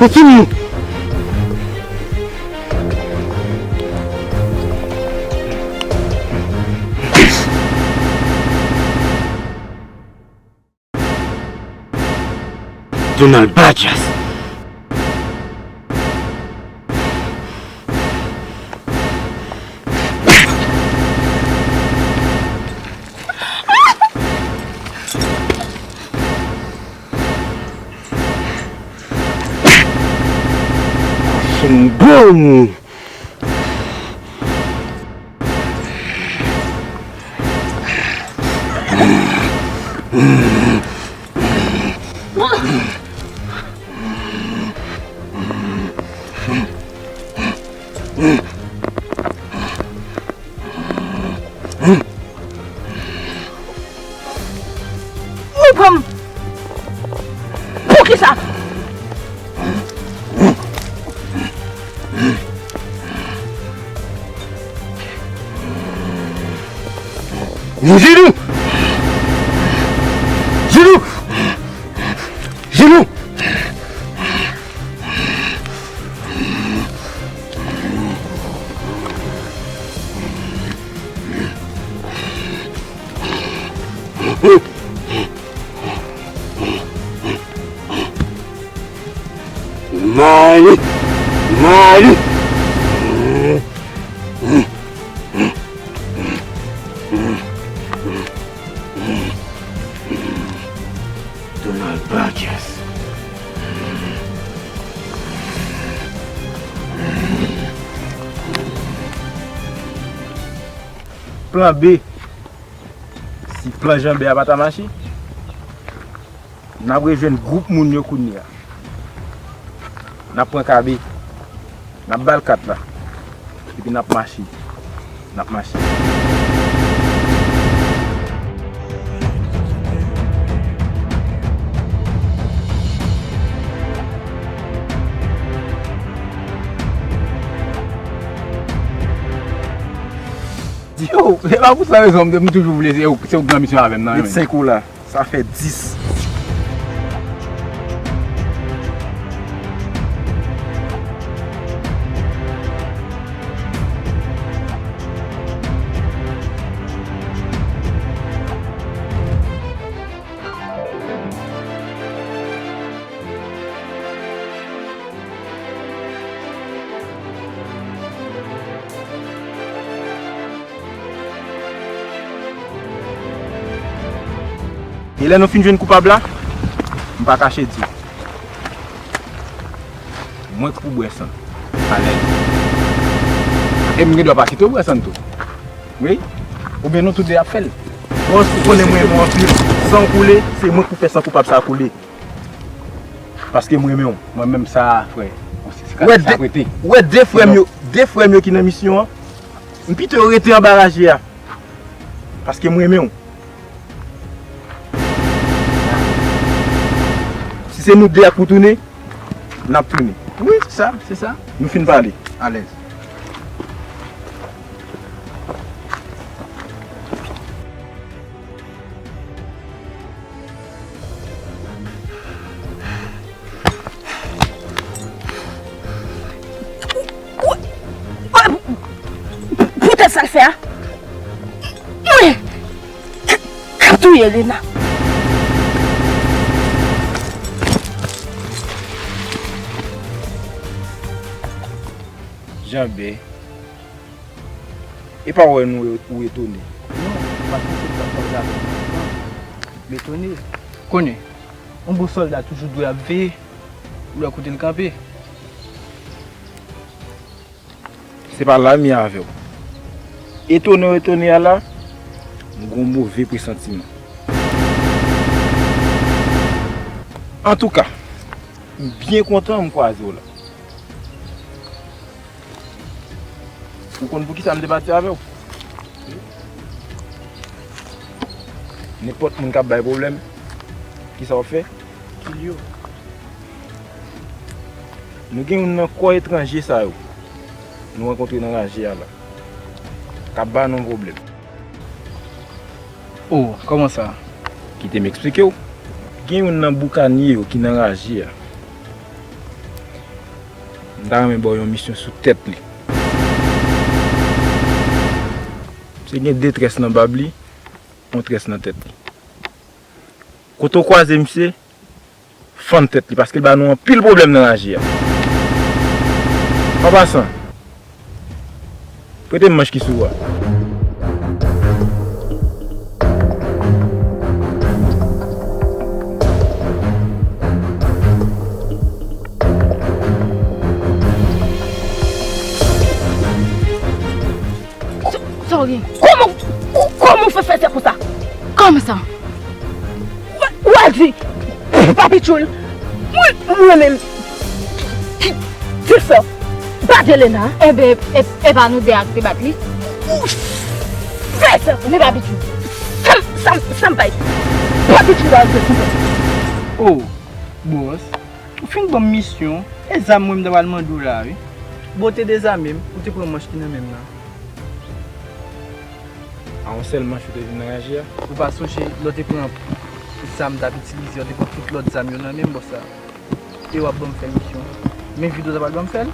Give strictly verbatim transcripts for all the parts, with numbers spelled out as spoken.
Kontini! Donald Bajas. Kòchonn bon! Ou pran m? Poukisa? Jidou! Jidou! Jidou! Mali! Mali! Donald Burgess. Plan B. Si plan Janbè a pa ta mache, n ap rejwenn gwoup moun yo kounye a. N ap pran Kabe. N ap ba l kat la. Epi n ap mache. N ap mache. Yo, se pa pou sa rezon m te, m toujou vle se ou, se ou k nan misyon avè m nan. Met senk ou la. Sa fè dis. E lè nou fin jwenn koupab la, m pa kache di w, mwen k pou bwè san. Alèz. E m gen dwa pa kite w bwè san tou. Wi. Oubyen nou tou de ap fè l. Bòs, ou konnen mwen renmen w anpil. San w koule, se mwen k pou fè san koupab sa a koule. Paske m renmen w. Mwen menm sa, frè. Ou wè de, ou wè de frè m yo, de frè m yo ki nan misyon an. M pito yo rete anba raje a. Paske m renmen w. Si se nou de ak pou tounen, n ap tounen. Wi, se sa, se sa. Nou fin pale. Alèz. Poutèt sa l fè a, mwen k ap touye Lena. Janbe. E pa wè nou ou etone. Non, m pa t panse l t ap koze avè m lontan. M etone. Konnen, Yon bon sòlda toujou dwe ap veye pou l wè kote l kanpe. Se pa la m ye avè w. Etone w etone a la, m gen yon move presantiman. Antouka, m byen kontan m kwaze w la. Ou konn poukisa m te pati avè w? Nenpòt moun k ap bay pwoblèm, kisa w fè? Kill yo. Nou gen youn nan kò etranje sa yo nou rankontre nan raje a la, k ap ba nou pwoblèm. Oh, kòman sa? Kite m eksplike w. Gen youn nan boukanye yo ki nan raje a. M ta renmen ba w yon misyon sou tèt li. Misye gen de très nan bab li, yon très nan tèt li. Kote w kwaze misye, fann tèt li, paske l ba nou anpil pwoblèm nan raje a. An pasan, prete m manch ki sou ou a. Sa w gen? Kòman, kòman w fè fè sa konsa? Kòman sa? Ou a di, Papi Tchoul, mwen, mwen menm, ki, ki fè bat Elena? Enben, e, e pa nou de a ki te bat li? Ou fè sa, men Papi Tchoul. Sa m, sa m, sa m bay. Papi Tchoul a di konsa. Oh, bòs, ou fin ban m misyon, e zam mwen m ta pral mande w la, wi. Bon, w te dezame m, ou te pran manch ki nan men m nan. A yon sèl manch ou te vin nan raje a? Ou pa sonje lè w te pran zam m t ap itilize a, w te pran tout lòt zam yo nan men m, bòs la. E w ap ban m fè misyon. Men videyo w ta pral ban m fè l?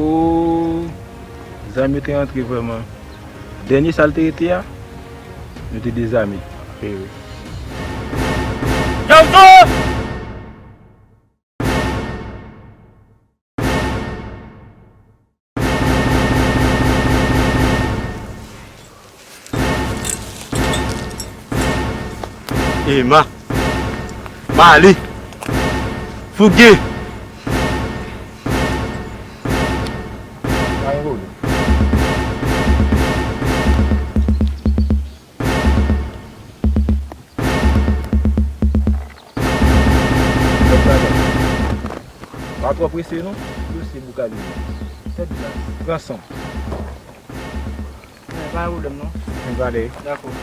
O, zam yo te rantre vrèman. Dènye sa l te rete a, nou te dezame. Wi, wi. Janmzo! Ema. Mali. Fouge. Pa twò prese non, dosye boukanye. Tèt glas. Pran san. Wi, pa gen pwoblèm non. Mwen prale. Dakò.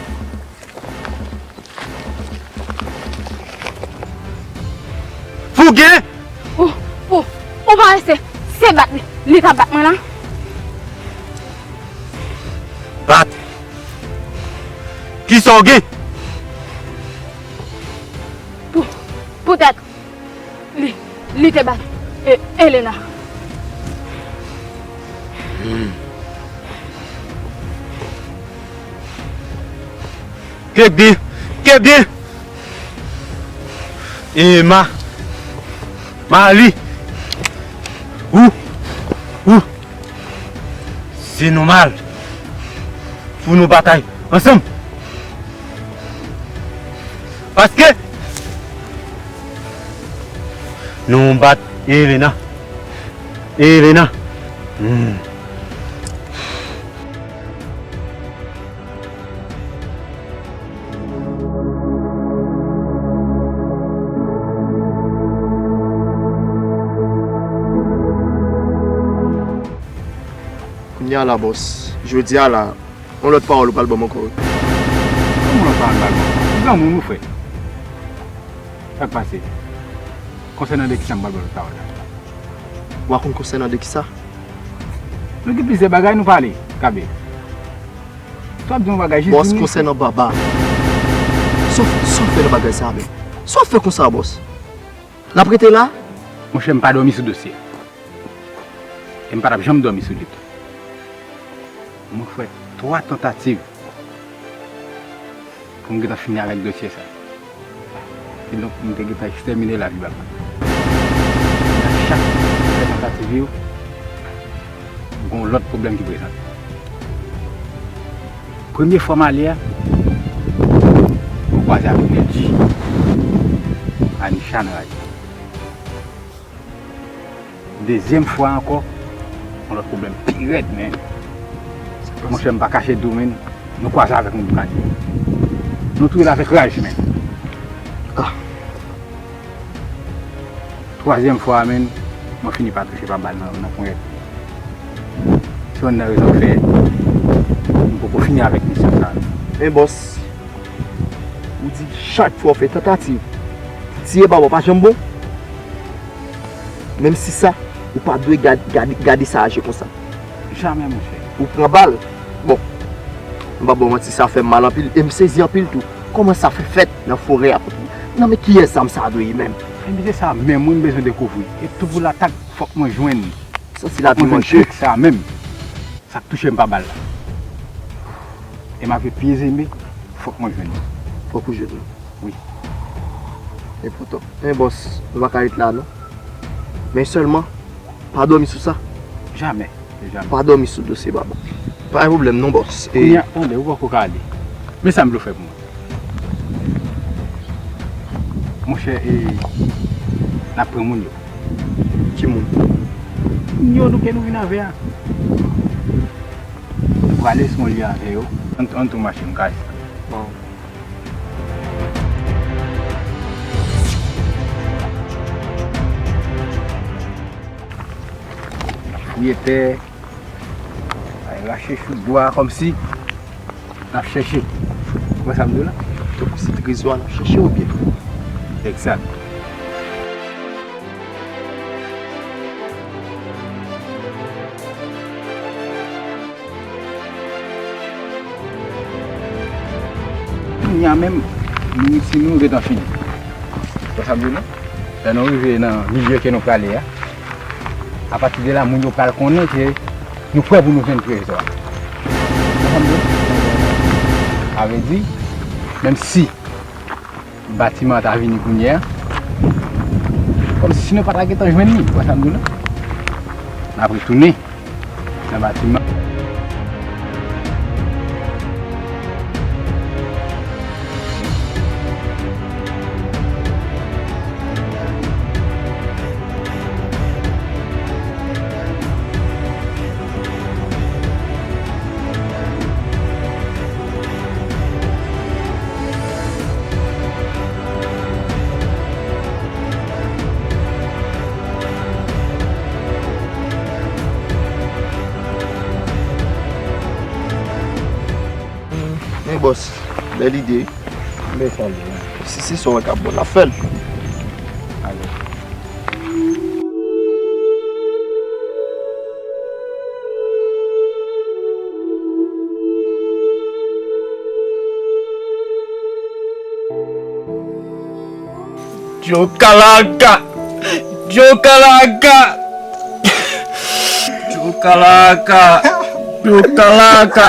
Fouge! Ou, ou, ou pa wè se, se bat li, li t ap bat mwen la? Bat? Kisa w gen? Pou, poutèt li, li te bat, e, Elena. Hmm. Kebdi, Kebdi! Ema, Mali, ou, ou, se nòmal pou nou batay ansanm. Paske nou bat Elena. Elena. Hmm. Kounye a la, bòs, jodi a la, yon lòt pawòl ou pral ban m ankò wi. Kòman yon lòt pawòl m pral ban w ankò? Ou granmoun wi, frè. Sa k pase? Konsènan de kisa m pral ban w lòt pawòl la? W a konn konsènan de kisa? Nou gen plizyè bagay nou pale, Kabe. Sa w ap di yon bagay, jis di m wi. Bòs, konsènan Baba. Sa w, sa w fè nan bagay sa a menm? Sa w fè konsa, bòs? L ap rete la? Monchè, m pa dòmi sou dosye a. E m pa t ap janm dòmi sou li tou. Mwen fè twa tantativ pou m gentan fini avèk dosye sa. Kidonk, m te gentan ekstèmine lavi Baba. Nan chak fè tantativ yo, gen yon lòt pwoblèm ki prezante. Premye fwa m ale a, m Sa vin di Anisha nan radyo. Dezyèm fwa ankò, yon lòt pwoblèm pi rèd, men. Monchè, m pa kache di w, men, nou kwaze avèk yon boukadye. Nou touye l avèk raj, men. Ah. Twazyèm fwa a, men, mwen fini pa touche pa bal nan, nan ponyèt. Se youn nan rezon k fè m poko fini avèk misyon sa a. Men bòs, ou di chak fwa w fè tantativ pou tiye baba w pa janm bon? Menm si sa, ou pa dwe gad, gade, gade sa a je konsa. Jamè, monchè. Ou pran bal? Bon, m pa ba w manti, sa fè m mal anpil e m sezi anpil tou. Kòman sa fè fèt nan forè a? Nan men kiyès zam sa a dwe ye menm? Ebyen, se sa menm, wi, m bezwen dekouvri. E tou pou latak, fòk mwen jwenn. Santi lavi manje. Fòk mwen jwenn trik sa a menm. Sa k touche m pa bal la. E malgre pye zeme, fòk mwen jwenn li. Fòk ou jwenn li. Wi. Enpòtan. Men bòs, nou pa ka ret la non. Men sèlman, pa dòmi sou sa. Jamè, jamè. Pa dòmi sou dosye baba. Pa gen pwoblèm non bòs. E kounye a, tande, ou poko ka ale. Men sa m vle w fè pou mwen. Monchè, e, n ap pran moun yo. Ki moun? Moun yo nou ke nou vin avè a. Nou prale sou yon lye avè yo. Ann, ann tou mache, m ka. Bon. Fouye tè, al rache chou bwa kòmsi n ap chèche. Ou wè sa m di w la? Tankou se trezò a n ap chèche oubyen? Egzak. Kounye a menm, nou isi nou gentan fini. Ou wè sa m di w la? Lè nou rive nan milye ke nou prale a, apati de la, moun yo pral konnen ke nou prè pou nou jwenn trezò a. Ou wè sa m di w? Sa vle di, menm si batiman an ta vini kounye a, kòmsi nou pa ta gentan jwenn li, ou wè sa m di w la? N ap retounen nan batiman. Men bòs, bèl ide. Men sa l ye. Si se sa w wè k ap bon, n ap fè l. Ale. Djokalaka! Djokalaka! Djokalaka! Djokalaka!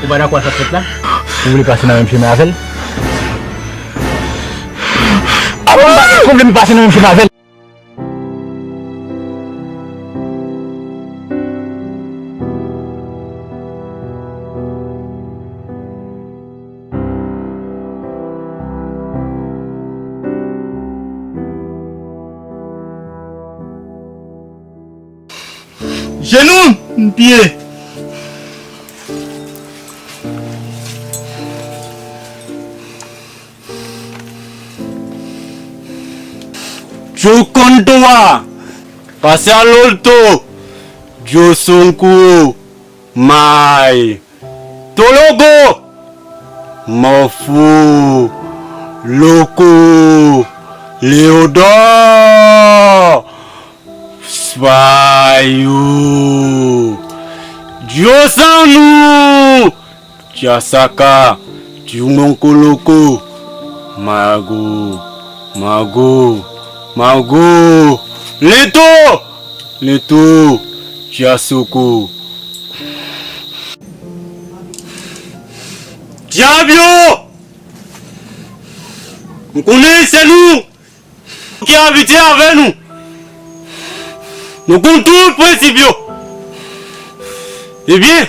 Ou pa dakò a sa k fèt la? Ou vle pase nan menm chemen avè l? Ou pa gen pwoblèm pase nan menm chemen avè l? Jenou m pye. Djo konn twa, pase a lolto, djo sonkou, may, tologo, mòfou, loko, leyodò. Spayo, Dyosanou, Tyasaka, Tyumonkoloko, Mago, Mago, Mago, Lento, Lento, Tyasoko. Dyab yo! M konnen se nou ki abitye avè nou. Nou konn tout prensip yo. Ebyen,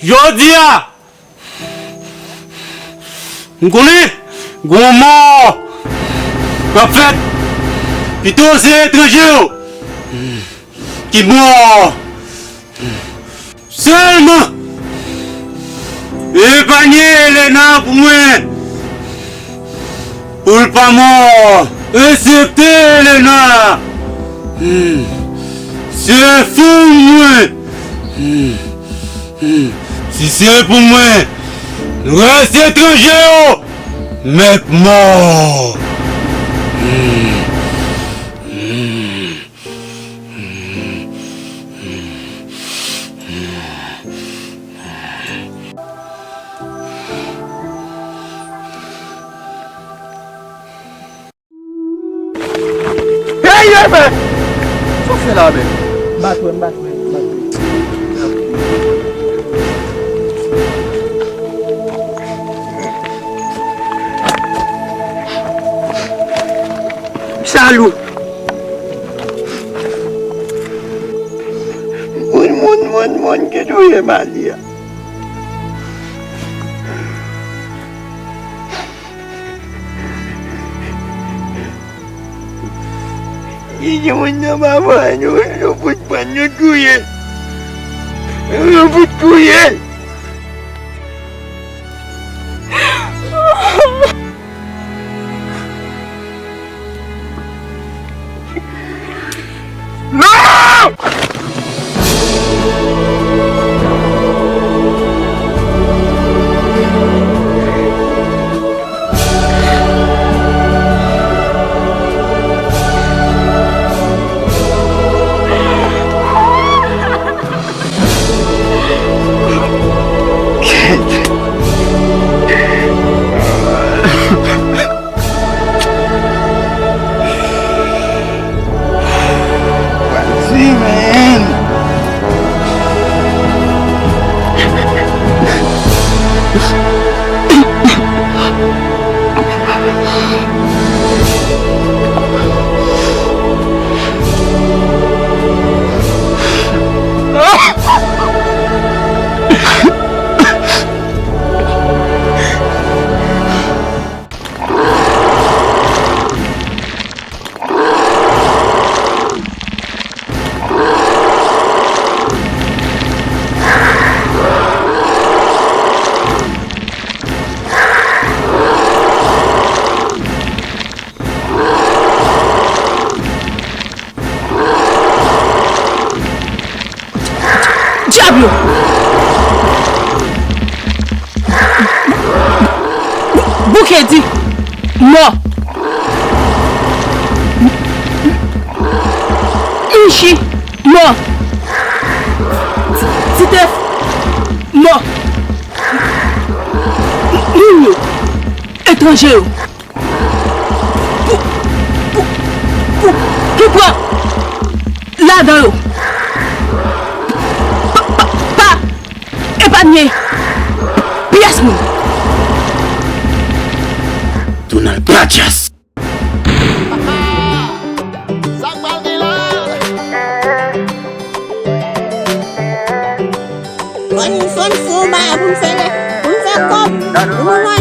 jodi a, m konnen gon mò k ap fèt. Pito se etranje yo ki mò. Sèlman, epanye Elena pou mwen, pou l pa mò, eksepte Elena. Hmm. Se fanm mwen. Hmm. Hmm. Si se pou mwen, rès etranje yo mèt mò. Hmm. Hmm. Hey, Yemè! Sa w fè la menm? M pa t wè, m pa t wè, m pa t wè. M salou. Moun, moun, moun, moun ki touye Mali a. Li gen moun nan papa nou, nou fout pran nou touye. Nou fout touye. Non! Dyab yo! Bouke di mò. Michi mò. Titèf mò. Moun yo, etranje yo. Pou, pou, pou, pou pran ladan yo. Pa, pa, pa epanye pyès moun. Donald Patyas. Sa k pral gen la? Fò n, fò n fè yon bagay pou n fè, pou n fè kòb, pou nou